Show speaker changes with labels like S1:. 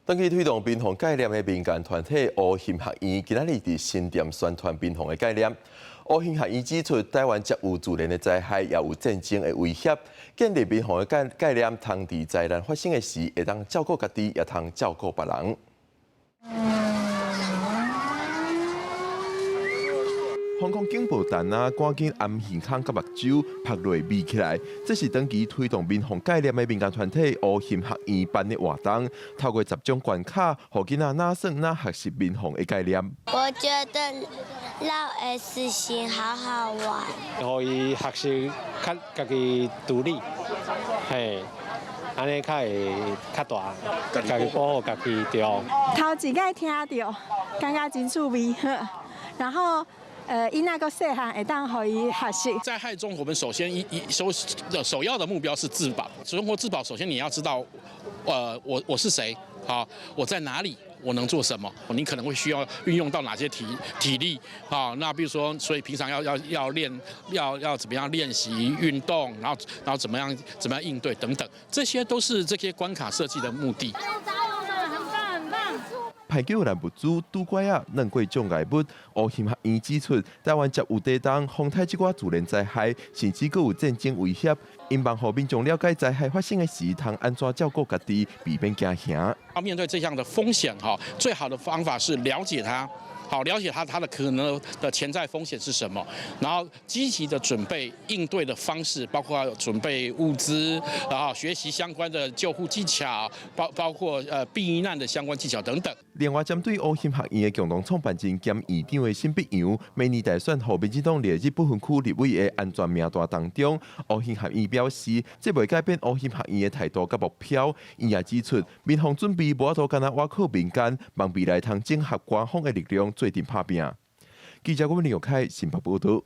S1: 長期推動民防概念的民間團體烏興學院，今仔日佇新店宣傳民防的概念。烏興學院指出，台灣才有自然的災害，也有戰爭的威脅。建立民防的概念，通佇災難發生的時，會當照顧家己，也通照顧別人。防空警報彈啊，趕緊掩耳孔佮目睭拍落覕起來。這是長期推動民防概念的民間團體烏興學院辦的活動，透過十種關卡，予囡仔哪耍哪學習民防的概念。
S2: 我覺得繞 S 型好好玩，
S3: 予伊學習較家己獨立，嘿，按呢較會較大，家己保護家己對。
S4: 頭一擺聽著，感覺真趣味，然後。囡仔閣細漢，會當予伊學習。
S5: 災害中，我們首先一一首首要的目標是自保。生活自保，首先你要知道，我是誰，好，我在哪裡，我能做什麼？你可能會需要運用到哪些體力啊？那比如說，所以平常要練，要怎麼樣練習運動，然後怎麼樣應對等等，這些都是這些關卡設計的目的。
S1: 排救難物資、拄拐仔、軟過障礙物，烏興學院指出，台灣才有地動、風颱這寡自然災害，甚至閣有戰爭威脅，𪜶望予民眾了解災害發生的時，通按怎照顧家己，避免驚嚇。
S5: 要面對這項的風險，哈，最好的方法是了解它。好，了解它的可能的潛在風險是什麼，然後積極的準備應對的方式，包括準備物資，然後學習相關的救護技巧，包括避難的相關技巧等等。
S1: 另外，針對烏興學院的共同創辦人兼院長的沈伯洋，明年大選予民進黨列入不分區立委的安全名單當中，烏興學院表示，這袂改變烏興學院的態度佮目標。伊也指出，民防準備無法度干焦倚靠民間，望未來通整合官方的力量，做陣拍拚。記者郭林玉凱新北報道。